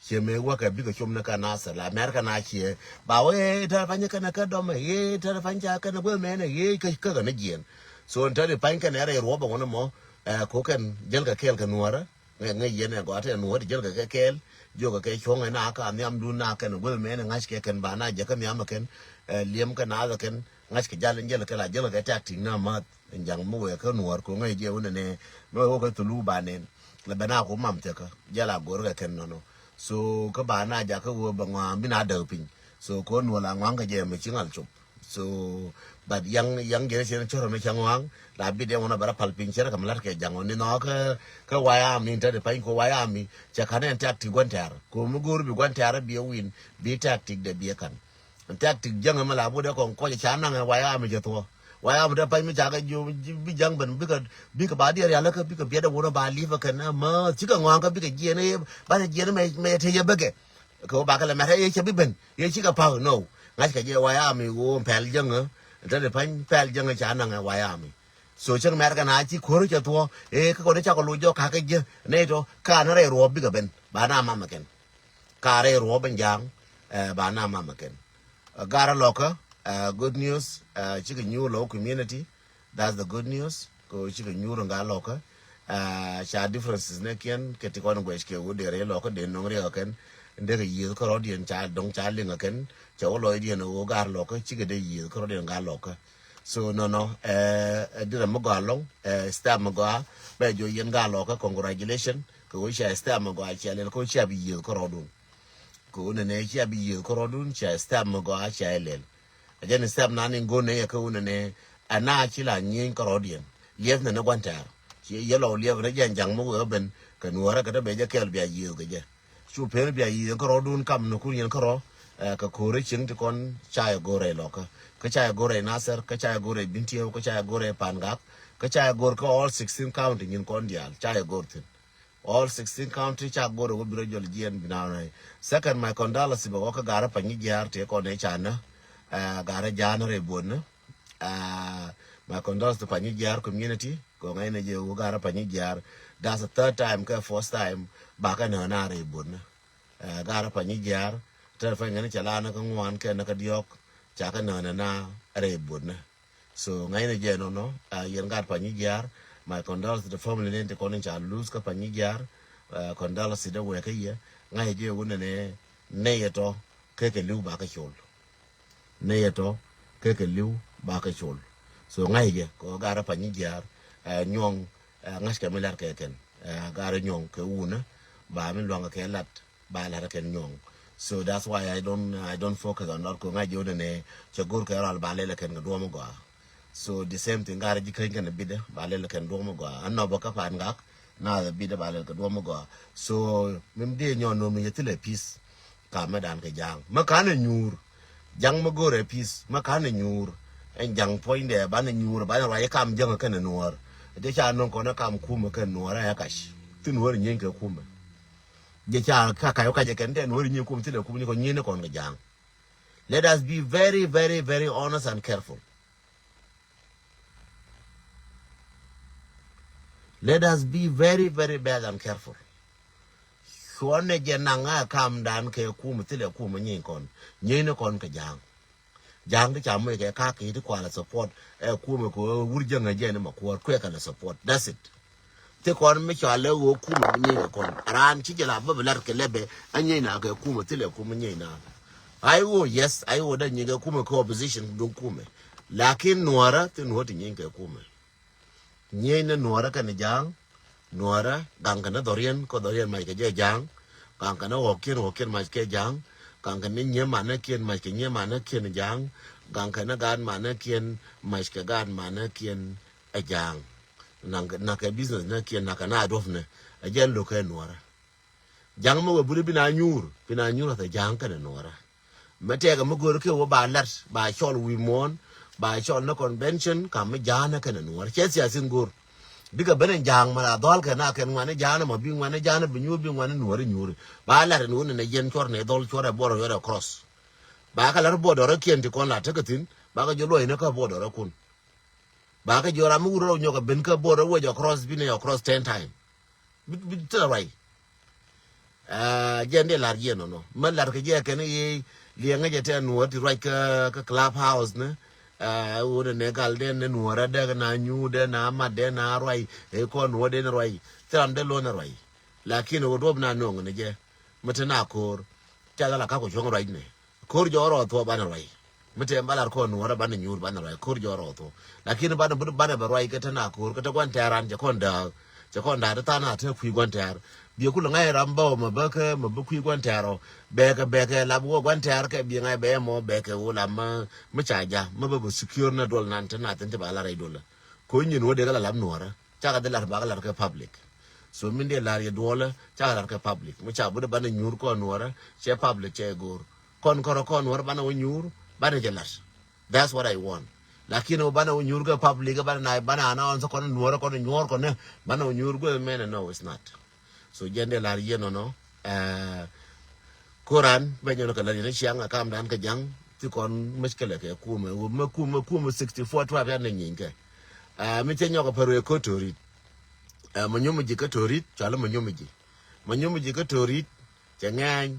Ciɛ mëë wäkɛ bikɛ com ni kä Nasir la mɛr kä na ciɛ ba wee tɛr pany kɛn kä dɔmɛ yee tɛr pany ca kɛn guɛ mɛnɛ yee kä kä ni jiɛn. So tɛr pany kɛn ɛrɛ ruɔbɛ wunɛ mɔ, eh, ko kɛn jɛl kɛ kɛɛl kɛ nuɔrɛ. Ŋɛ ŋɛ yɛn ɛ gɔatɛ nuɔrɛ jɛl kɛ kɛ kɛɛl. Jiɔkɛ kɛ cuɔŋɛ na ka nhiam dun na kɛn guɛ mɛnɛ ŋa̱c kɛ kɛn ba na jɛ kä nhiam kɛn, eh, liɛm kɛ na kɛn ŋa̱c kɛ jal in jɛl kɛ la jɛl kɛ tɛk tiŋ na math. Jaŋ mi wee kä nuɔr ko ŋäc jɛ wunɛ nɛ mi wee wä kä thulu ba nɛn. Lɛ bɛ na ku mam thiäkä jɛ la go̱r kɛ kɛn nɔnɔ. So kä ba na jakä wä bɛ ŋɔaŋ bi na däk piny. So ko nuɔr la ŋɔaŋ kä jɛ mi ci ŋal cop. So but yaŋ yaŋ jɛ cɛ cɔr mi cɛ ŋɔaŋ la bi dɛ wunɛ bɛ rɛ pal piny cɛ rɛ kɛ mi lat kɛ jaŋ wä ni nɔ kä kä waya mi tɛ di pany ko waya mi cɛ kanɛ tɛk ti guan tɛr ko mi go̱r bi guan tɛr bi win bi tɛk ti dɛ bi kan. Tɛk tik jäŋ ɛmɛ la bot ɛ kɔn kɔc ca naŋ ɛ waya mi jɛ thuɔ. Waya mi te pany mi ca kɛ jiö bi jäŋ ben bikɛ bikɛ ba diɛr yalä kä bikɛ biɛt ɛ wun ɛ ba li̱p ɛ kɛn ɛ mä cikɛ ŋɔaŋ kä bikɛ jiɛn ɛ banɛ jiɛn mɛ mɛ te yɛ bäkɛ. Kɛ wä bakɛ lɛ mɛt ɛ yɛ cɛ bi ben yɛ cikɛ pa̱k no. Ŋa̱ckɛ jɛ waya mi wun pɛl jäŋ ɛ te di pany pɛl jäŋ ɛ ca naŋ ɛ waya mi. So cäŋ mɛt kɛ na ci kuäär cɛ thuɔ ɛ kä kɔn ɛ cakɔ loc jɔk kakä jiɛ nɛy tɔ ka ni rɛy ruɔp bikɛ ben ba na mam ɛ kɛn. Ka rɛy ruɔp in ja̱a̱ŋ, eh, ba na mamɛ kɛn. Eh, garɛ lɔkä, eh, good news, eh, cikɛ nyuur lɔ community. That's the good news. Ko cikɛ nyuur in ga lɔkä. Eh, ca differences ne kiɛn kɛ ti kɔn guɛc kɛ wut dee rɛy lɔkä dee no̱ŋ riɛk kɛn. Dee kɛ yieth kärɔ̱diɛn ca dɔ̱ŋ ca liŋ kɛn. Cɛ wä lɔcdiɛn wä gar lɔkä cikɛ dee yieth kärɔ̱diɛn ga lɔkä. So nɔnɔ, eh, eh, dirɛ mi gɔaa lɔŋ, eh, step mi gɔaa, bɛ jɔ yɛn ga lɔkä, congratulation. Kɛ wä cia step mi gɔaa cia lɛl kɛ wä cia bi yieth kärɔ̱dun. Kɛ wä nɛnɛ cia bi yieth kärɔ̱dun cia step mi gɔaa cia lɛl. A jɛn step nan in go̱n nɛ yɛ kɛ wä nɛnɛ, a na ci la nyieny kärɔ̱diɛn. Liɛth nɛnɛ gua̱n tɛɛr. Ci yɛ lɔw liɛth nɛ jɛn ja̱ŋ mi wee ben kɛ nuɔrɛ kɛ te bɛ jɛ kɛl bia yieth kɛ jɛ. Cu pen bia yiëë kärɔ̱dun kam ni kun yɛn kärɔ̱, eh, kɛ ko̱r cieŋ ti kɔn ca yɛ go̱r rɛy lɔkä. Kä ca yɛ go̱r rɛy Nasir, kä ca yɛ go̱r rɛy Bintiɛw, kä ca yɛ go̱r rɛy Pangak, kä ca yɛ go̱r kä all sixteen county nyin kɔn diaal ca yɛ go̱r thi̱n. All sixteen county ca go̱r rɛy wä bi rɔ jɔl jiɛn bi na nɛy. Second, my condolence bɛ wä kä garä Panyijiar ti kɔn ɛ ca nä, eh, garä Ja̱a̱n rɛy buɔ̱n nä. Ah, my condolence to Panyijiar community. Kɛ ŋa̱cnɛ jɛ wä garä Panyijiar. That's the third time kɛ first time. Ba kɛ nä na rɛy buɔ̱n nä. Ah, garä Panyijiar. Tɛr pany ŋäni cɛ la nä kä ŋuan kɛ nä kä diɔk. Ca kɛ nä na rɛy buɔ̱n nä. So ŋa̱cnɛ jɛ nɔnɔ, ah, yɛn garä Panyijiar. My condolence to the family ni ti kɔn in ca lose kä Panyijiar. Ah, condolence to the wek kä yɛ. Ŋa̱cnɛ jɛ wä nɛ nɛ yɛ tɔ kɛ kɛ liw ba kɛ col. Ni yɛ tɔ kɛ kɛ li̱w ba kɛ col. So ŋa̱c jɛ kɛ ɣöö garɛ Panyijiar, eh, nyuɔ̱ŋ, eh, ŋa̱ckɛ mi la̱r kɛ kɛn, eh, garɛ nyuɔ̱ŋ kɛ wunä ba mi lua̱ŋ kɛ lat ba la̱r kɛn nyuɔ̱ŋ. So that's why I don't, I don't focus on lot kɛ ŋa̱c jɛ wunä nɛ cɛ go̱r kɛ rɔal ba lɛl kɛn kɛ duɔ̱m gɔaa. So the same thing garɛ ji̱ käny kɛn bitdä ba lɛl kɛn duɔ̱m gɔaa. An nɔ bä kä Pangak na bitdä ba lɛl kɛ duɔ̱m gɔaa. So mi mi diɛ nyɔn nöm yɛ thilɛ peace. Kamɛ dan kɛ ja̱a̱ŋ. Mä kanɛ nyuur. Ja̱ŋ mi go̱o̱rɛ peace mi ka̱n ɛ nyuur. Ɛn ja̱ŋ puɔ̱nydɛ banɛ nyuur banɛ ruac ɛ kam jäŋ ɛ kɛn ɛ nuɔ̱ɔ̱r. Ɛ jɛ ca nöŋ kɔn ɛ kam kumɛ kɛn nuɔ̱ɔ̱r ɛ kac. Thi nuɔ̱ɔ̱r ɛ nyieeny kɛ kumɛ. Jɛ ca ka kac ɛ kac ɛ kɛn tɛ nuɔ̱ɔ̱r ɛ nyieeny kumɛ thilɛ kumɛ ni kɔn nyieeny ni kɔn kɛ ja̱ŋ. Let us be very, very, very honest and careful. Let us be very, very bad and careful. Cuɔnɛ jɛ naŋ a kamdan kɛ kumɛ thilɛ kumɛ nyieeny kɔn. Nyieeny ni kɔn kɛ ja̱ŋ. Ja̱a̱ŋ ti ca moc kɛ kak kɛ ti kualɛ support. Ɛ kumɛ kɛ wur jäŋ ɛ jɛ ni ma kuɔɔr kuɛ kɛ lɛ support. That's it. Ti kɔn mi cɔal ɛ ɣöö kumɛ mi nyieeny kɛ kɔn. Raan ci jɛ la bä bi lat kɛ lɛpɛ a nyieeny na kɛ kumɛ thilɛ kumɛ nyieeny na. Ai ɣöö yes, ai ɣöö da nyieeny kɛ kumɛ kɛ opposition duŋ kumɛ. Lakin nuɔrä ti nuɔr ti nyieeny kɛ kumɛ. Nyieny ni nuɔrä kɛnɛ ja̱a̱ŋ. Nuɔrä gaŋ kɛnɛ dhɔriɛn kɛ dhɔriɛn mac kɛ jɛ ja̱a̱ŋ. Gaŋ kɛnɛ ɣɔ̱kiɛn ɣɔ̱kiɛn mac kɛ ja̱a̱ŋ. Gaŋ kɛnɛ nyiemanikiɛn mac kɛ nyiemanikiɛn ja̱a̱ŋ. Gaŋ kɛnɛ gaatmanikiɛn mac kɛ gaatmanikiɛn ɛ ja̱a̱ŋ. Naŋ kɛ business nikiɛn naŋ kɛ na duɔ̱pnɛ ɛ jɛ lo̱k kɛ nuɔrä. Ja̱ŋ mi wee buni bi na nyuur bi na nyuur athɛ ja̱a̱ŋ kɛnɛ nuɔrä. Mɛ tɛɛkɛ mi go̱o̱r kɛ wä ba lat ba cɔl wi̱i̱ muɔ̱ɔ̱n ba cɔl ni convention kam mi ja̱a̱n ni kɛnɛ nuɔ̱ɔ̱r cɛ thiathin go̱o̱r. Bikɛ ben in ja̱a̱ŋ mɛ la dhɔl kɛ na kɛn ŋuani ja̱a̱n mɔ bi ŋuani ja̱a̱n bi nyuur bi ŋuani nuɔ̱ɔ̱r nyuur. Ba lat in wun in ɛ yɛn cuɔr ni dhɔl cuɔr ɛ buɔr ɛ cuɔr ɛ cross. Ba kɛ lat buɔdɔrä kiɛn ti kɔn la tekɛ thi̱n ba kɛ jɛ luɔ̱c ni kä buɔdɔrä kun. Ba kɛ jɛ ram mi wur rɔ nyɔk ɛ ben kä buɔdɔrä wec ɛ cross bi ni ɛ cross ten time. Bi bi thilɛ ruac. Aa, jɛn dee lar jiɛn nɔnɔ mɛ lar kɛ jɛ kɛn i̱ liɛŋä jɛ tɛ nuɔɔr ti ruac kä kä club house ni. Aa, wun ni gal den ni nuɔɔr adɛ kɛ na nyuudɛ na matdɛ na ruac. Ɛ kɔn nuɔɔr den ruac. Thil ram dee lo̱n ruac. Lakin wä duɔp na no̱o̱ŋ ni jɛ mɛ ti na ko̱o̱r. Ca la la ka ku cuɔ̱ŋ ruac ni. Ko̱r jɔɔr ɔ thuɔ̱k banɛ ruac. Mi tɛm ba lar kɔn nuɔrä banɛ nyuur banɛ ruac ko̱r jɔɔr ɔ thuɔ̱k. Lakin banɛ bä banɛ bɛ ruac kɛ te na ko̱r kɛ te gua̱n tɛ̈r an cɛ kɔn da̱a̱k. Cɛ kɔn da̱a̱k te tha̱a̱ŋ a te kui̱ gua̱n tɛ̈r. Biɛ kulɛ ŋa̱c ram bä ɔ mɛ bä kɛ mɛ bä kui̱ gua̱n tɛ̈r ɔ. Bɛɛkɛ bɛɛkɛ lap wä gua̱n tɛ̈r kɛ biɛ ŋa̱c bɛ mɔ bɛɛkɛ wä lam mi ca ja̱ mi bä bä secure nɛ duɔl nan te na thin te ba lar rɛy duɔlä. Ko̱ nyin wä dee kɛ la lap nuɔrä. Cakɛ dhi lar bakɛ lar kɛ public. So min dee lar yɛ duɔlä cakɛ lar kɛ public mi ca bä dee banɛ nyuur kɔn nuɔrä cɛ public cɛ go̱o̱r. Kɔn kɔrɔ kɔn wär banɛ wä nyuur banɛ jɛ lat. That's what I want. Lakin wä banɛ wä nyuur kɛ public banɛ na banɛ announce kɔn nuɔrä kɔn nyuɔr kɔn banɛ wä nyuur guɛ mɛnɛ no it's not. So jɛn dee lar yɛ nɔnɔ. Ɛ, koran bɛ nyɔn kɛ lar yɛ ni ciaŋ a kam dan kɛ jaŋ ti kɔn mec kɛ lɛ kɛ kumɛ wä mɛ kumɛ kumɛ sixty four twelve yan ni nyiny kɛ. Ɛ, mi cɛ nyɔk a pär wee kotorit. Ɛ, mɛ nyom ji̱ kotorit cɔal mɛ nyom ji̱. Mɛ nyom ji̱ kotorit. Cɛ ŋɛny.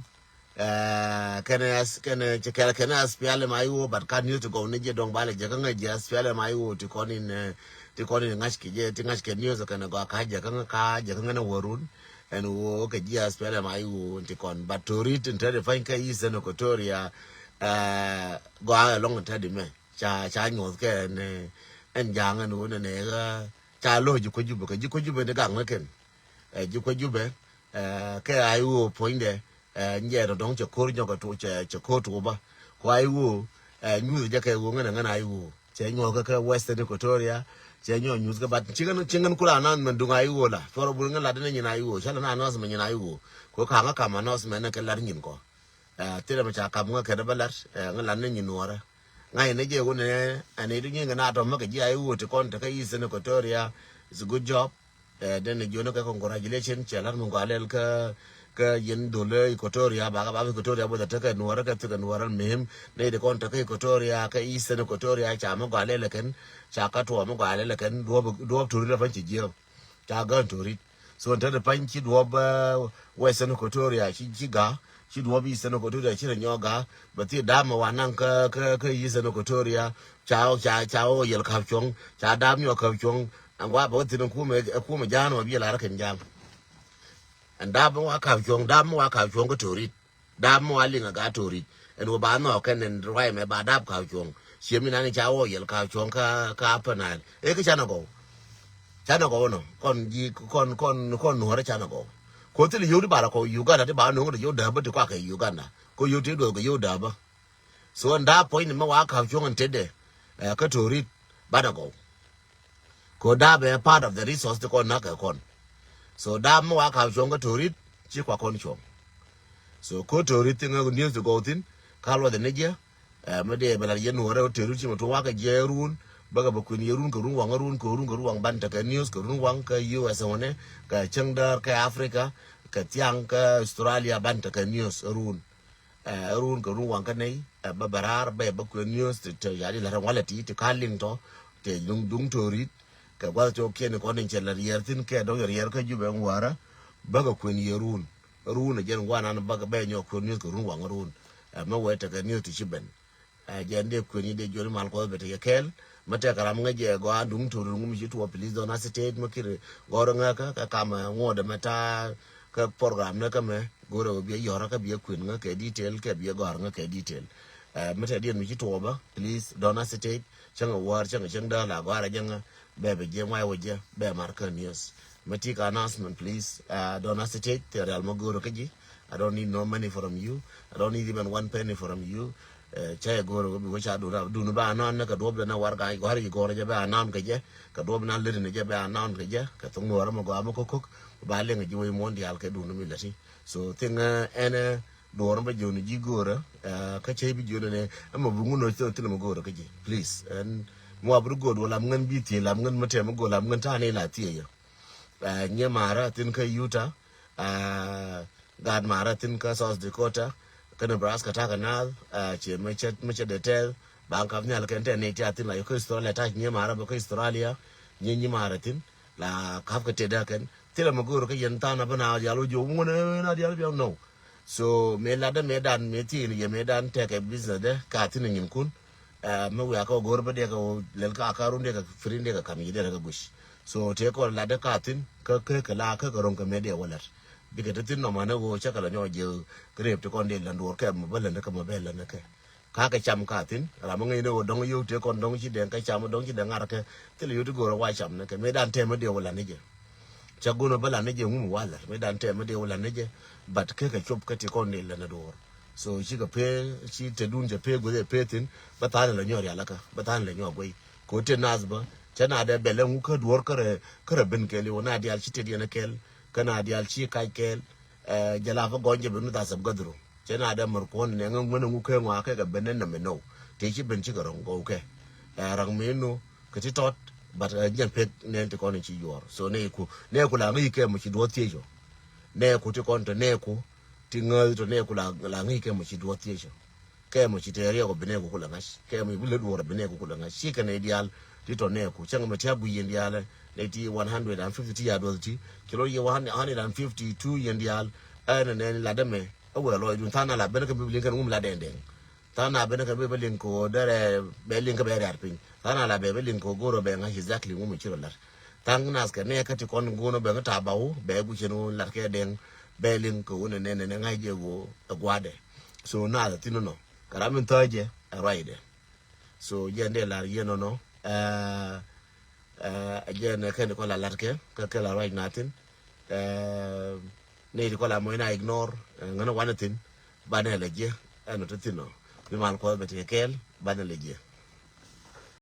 Ɛ, kɛnɛ kɛnɛ cɛ kɛl kɛnɛ aspiali ma iwo but ka news ti gɔw ni jɛ dɔŋ balɛ jɛ kä ŋäc jɛ aspiali ma iwo ti kɔn in ɛ, ti kɔn in ŋa̱c kɛ jɛ ti ŋa̱c kɛ news kɛnɛ gɔaa ka jɛ kä ŋä ka jɛ kä ŋä ni wärun. Ɛn wo kɛ jɛ aspiali ma iwo ti kɔn but torit in tɛdi pany kɛ Eastern Equatoria. Ɛ, gɔaa ɛlɔŋ in tɛdi mɛ ca ca nyuɔth kɛ ɛn ɛn ja̱a̱ŋ ɛn wo nɛnɛ ɣä ca lo̱ ji̱ kuäc jupɛ kɛ ji̱ kuäc jupɛ ni gaŋ ni kɛn. Ɛ, ji̱ kuäc jupɛ. Ɛ, kɛ a iwo puɔ̱nydɛ. Ɛ, nyɛ tɔ̱tɔ̱ŋ cɛ ko̱r nyɔk cɛ ko̱r tuɔpä. Kua iwo. Ɛ, nyuth jɛ kɛ iwo ŋän ŋän a iwo cɛ nyuɔth kɛ kɛ Western Equatoria. Cɛ nyuɔth nyuth kɛ bat ci ŋän ci ŋän kula announcement duŋ a iwo la cuɔr bur ŋän lat ni nyin a iwo cä la na announcement nyin a iwo. Ko kaŋä kam announcement ni kɛ lat nyin kɔ. Ɛ, thilɛ mi ca kam ŋä kɛn bä lat ɛ ŋä lat ni nyin nuɔrä. Ŋa̱c ni jɛ wun ɛ ɛn idu nyin kɛ na tɔ̱ mäkɛ ji̱ a iwo ti kɔn tekɛ Eastern Equatoria. It's a good job. Ɛ, den ni jiɔni kɛ congratulation cɛ lar mi gɔalɛl kä kä yɛn dhol Equatoria bakɛ bak Equatoria both a tekɛ nuɔrä kɛ thikɛ nuɔrä mihim. Ni di kɔn tekɛ Equatoria kɛ Eastern Equatoria ca mi gɔalɛl kɛn ca ka tuɔ mi gɔalɛl kɛn duɔp duɔp turi la pan ci jiɛw. Ca gän torit. So te di pany ci duɔp Western Equatoria ci ci ga ci duɔp Eastern Equatoria ci rɛ nyɔ ga. Bɛ thi dam wa naŋ kä kä kä Eastern Equatoria. Ca ca ca o yel kap cuɔŋ ca dam nyɔ kap cuɔŋ. An wa bɛ wä thin kumɛ kumɛ ja̱a̱n wa bi lar kɛn ja̱a̱n. An dam wa kap cuɔŋ dam wa kap cuɔŋ kä torit. Dap mi wa liŋ a gat torit ɛn wä ba nhɔk kɛn ɛn ruac mɛ ba dap ka̱w cuɔ̱ŋ. Ciɛ mi nani ca wä yɛl ka̱w cuɔ̱ŋ ka ka Upper Nile. Ɛ kä canɛ gɔw. Canɛ gɔw nɔ kɔn ji̱ kɔn kɔn kɔn nuɔ̱rä canɛ gɔw. Ko̱ thil yio̱w ti ba rɔ kɔ Uganda ti ba nuɔ̱ŋ ti yio̱w dääbä ti kɔakɛ Uganda. Ko̱ yio̱w ti duɔth kɛ yio̱w dääbä. So ɛn dap puɔ̱ny ni mi wa ka̱w cuɔ̱ŋ ɛn tetdɛ. Ɛ kä torit banɛ gɔw. Ko dap ɛ part of the resource ti kɔn nak kɛ kɔn. So dap mi wa ka̱p cuɔ̱ŋ kä torit ci kua kɔn cuɔ̱ŋ. So ko torit ti ŋä news ti gɔw thin ka luɔth ni jɛ. Ɛ, mi dee bɛ lat yɛn nuɔrɛ wä tëë run ci mɛ tuɔɔk wakä jiɛ run. Bäkɛ bɛ kuën yɛ run kɛ run waŋ run kɛ run kɛ run waŋ ban tekɛ news kɛ run waŋ kɛ U S ŋɔnɛ kɛ cäŋ däär kɛ Africa kɛ thiaŋ kɛ Australia ban tekɛ news run. Ɛ, run kɛ run waŋ kä nɛy, ɛ, bä bɛ raar bä yɛ bä kuën news ti te ya̱ di la rɛŋ walɛ ti ti ka liŋ tɔ te duŋ duŋ torit. Kɛ gua̱th cok kiɛn kɔn in cɛ la riɛr thin kɛ dɔŋ yɛ riɛr kä Jubɛ ŋuäärä. Bä kɛ kuën yɛ run. Run ɛ jɛn gua̱n an bä kɛ bɛ nyɔk kuën news kɛ run waŋ run. Ɛ, mɛ wee tekɛ news ti ci ben. Ɛ, jɛn dee kuën yi dee jɔl mal kuɔth bɛ tekɛ kɛɛl. Mɛ tekɛ ram ŋäc jɛ gɔaa duŋ torit ŋum ci tuɔ, please don't hesitate mɛ kiri gɔr ŋäkä kɛ kam, ɛ, ŋuɔdɛ mɛ ta̱a̱. Kä program ni kä mɛ go̱rɛ wä biɛ yɔrä kä biɛ kuën ŋä kɛ detail kɛ biɛ gɔ̱r ŋä kɛ detail. Ɛ, mi tɛ diɛn mi ci tuɔɔbä, please don't hesitate. Cäŋ a wäär cäŋ a cäŋ däär la gɔ̱a̱r a jäŋä bɛ bɛ jiɛ ŋuay wä jiɛ bɛ mar kä news. Mi ti ka announcement, please, ɛ, don't hesitate. Tɛ rial ma go̱rä kä ji̱. I don't need no money from you. I don't need even one penny from you. Ɛ, cä yɛ go̱o̱r ɛ wä bi wä ca dun a dun ba anɔn ni kɛ duɔp dɛn a war ka gɔ̱a̱r yi gɔ̱a̱r jɛ bɛ anɔn kɛ jɛ kɛ duɔp na lit ni jɛ bɛ anɔn kɛ jɛ kɛ thok nuɔ̱ɔ̱r mɛ gɔaa mɛ ko̱k ko̱k. Ba liŋ ji̱ wec muɔ̱n diaal kɛ dun mi lati. So thing, ɛ, ɛn, ɛ, duɔ̱ɔ̱r mɛ ji̱ wun ji̱ go̱o̱r ɛ, ɛ, kä cɛ bi ji̱ wun ni ɛmɛ bi ŋun nɔ thil mɛ go̱o̱r ɛ kä ji̱, please. Ɛn mɛ wa bi go̱o̱r wä lam ŋän bi thiee lam ŋän mɛ tɛm mɛ go̱o̱r lam ŋän ta̱a̱ ni la thiee yɛ. Ɛ, nyɛ ma̱a̱rä thin kä Utah, ɛ, gaat ma̱a̱rä thin kä South Dakota, kä Nebraska ta̱kä naath, ɛ, ciɛ mi cɛ, mi cɛ dee tɛth, ba ŋ kap nhial kɛn tɛn ni tiath thin la yɔ kä Australia ta̱c nyɛ ma̱a̱rä bä kä Australia, nyɛ nyi ma̱a̱rä thin, la kap kɛ tëdä kɛn. Thilɛ mi go̱o̱r kä yɛn tha̱a̱n a bä naath diaal wä jiɔ ŋuɔ̱n ɛ naath diaal biɔk nɔw. So mëë latdä mëë dan mëë thiee ni yɛ mëë dan tɛkɛ business dɛ ka thin a nyinkun. Ɛ, mi wiakä wä go̱r bä diɛkɛ wä lɛl ka kä run diɛkɛ firin diɛkɛ kam yi diɛkɛ guic. So tëë kɔn latdä ka thin kä kä kä la kä kä ro̱ŋ kä mëë diɛ wä lɛt. Bikɛ ti thin nɔmɔ ni wä cä kɛ la nyɔk jiɛ kɛ rep ti kɔn diɛ lɛn duɔr kɛ mɛ bä lɛn kɛ mɛ bä lɛn kɛ. Ka kɛ cam ka thin ram mi ŋäcni wä dɔ̱ŋ yio̱w tëë kɔn dɔ̱ŋ ci dɛŋ kɛ cam dɔ̱ŋ ci dɛŋ ŋa̱r kɛ. Thilɛ yio̱w ti go̱r wä wa cam ni kɛ mëë dan tɛmɛ diɛ wä lɛn ni jɛ. Cä go̱n wä bä lɛn ni jɛ ŋum wä lɛt mëë dan tɛmɛ diɛ wä lɛn ni jɛ. But kɛ kɛ cop kä ti kɔn diɛ lɛn ni duɔr. So cikɛ pee, ci te dun cɛ pee gueth ɛ pee thin, bä tha̱a̱n lɛ nyɔk rial kä, bä tha̱a̱n lɛ nyɔk guey. Ko te nath bä, cɛ na dee bɛ lɛ ŋu kä duɔr kä rɛ, kä rɛ ben kɛɛl iwä na diaal ci te diɛn kɛɛl, kä na diaal ci kac kɛɛl, ɛ, jɛ la bä gɔny jɛ ben nu tha̱a̱ sɛp gädhru. Cɛ na dee mär kuɔn nɛ ŋä ŋuän ŋu kɛ ŋua kɛ kɛ ben nɛ nɛ mɛ nɔw. Te ci ben cikɛ rɔ̱ŋ gɔw kɛ. Ɛ, raŋ mi nu, kɛ ti tɔt, but, ɛ, jɛn pek nɛn ti kɔn ci yuɔr. So nɛ ku, nɛ ku la ŋä yi kɛ mɛ ci duɔth thiec ɔ. Nɛ ku ti kɔn tɔ nɛ ku, ti ŋäth tɔ nɛ ku la, la ŋäc kɛ mɔ ci duɔth thiecä. Kɛ mɔ ci tɛɛr yɛ kɔ bi nɛ ku ku la ŋa̱c. Kɛ mɔ ci bi lät duɔr bi nɛ ku ku la ŋa̱c. Ci kɛ nɛ diaal ti tɔ nɛ ku. Cäŋ mɔ ti a guic yɛn diaal, nɛ ti one hundred and fifty ti ya duɔth ti. Ci lɔ yɛ one hundred and fifty two yɛn diaal. Ɛn nɛ ni la dämɛ. Ɛ wee lɔcdun tha̱a̱ŋ na la ben kɛ bi liŋ kɛn wum la dɛŋ dɛŋ. Tha̱a̱ŋ na ben kɛ bi bɛ liŋ kɛ wä derɛ bɛ liŋ kɛ bɛ riar piny. Tha̱a̱ŋ na la bɛ bɛ liŋ kɛ wä go̱rɔ bɛ ŋa̱c exactly wum ci rɔ lat. Tha̱a̱ŋ nath kɛ nɛ kä ti kɔn go̱o̱n bɛ ŋä ta̱a̱ ba wä bɛ guic ɛn wä lat kɛ dɛŋ. Bɛ liŋ kɛ wä nɛ nɛ nɛ ŋa̱c jɛ wä ɛ gua̱dɛ. So nath ɛ thin nɔ kɛ ram in thäcɛ ɛ ruacdɛ. So jɛ ndɛ lar yɛn nɔ nɔ. Ɛ, ɛ, jɛ nɛ kɛn kɔ la lat kɛ kɛ kɛ la ruac na thin. Ɛ, nɛ ti kɔ la mɔc na ignore, ɛ, ŋänä wanɛ thin. Banɛ lɛ jɛ ɛn nɔ ti thin nɔ. Bi mal kuɔth bɛ ti kɛ kɛɛl banɛ lɛ jɛ.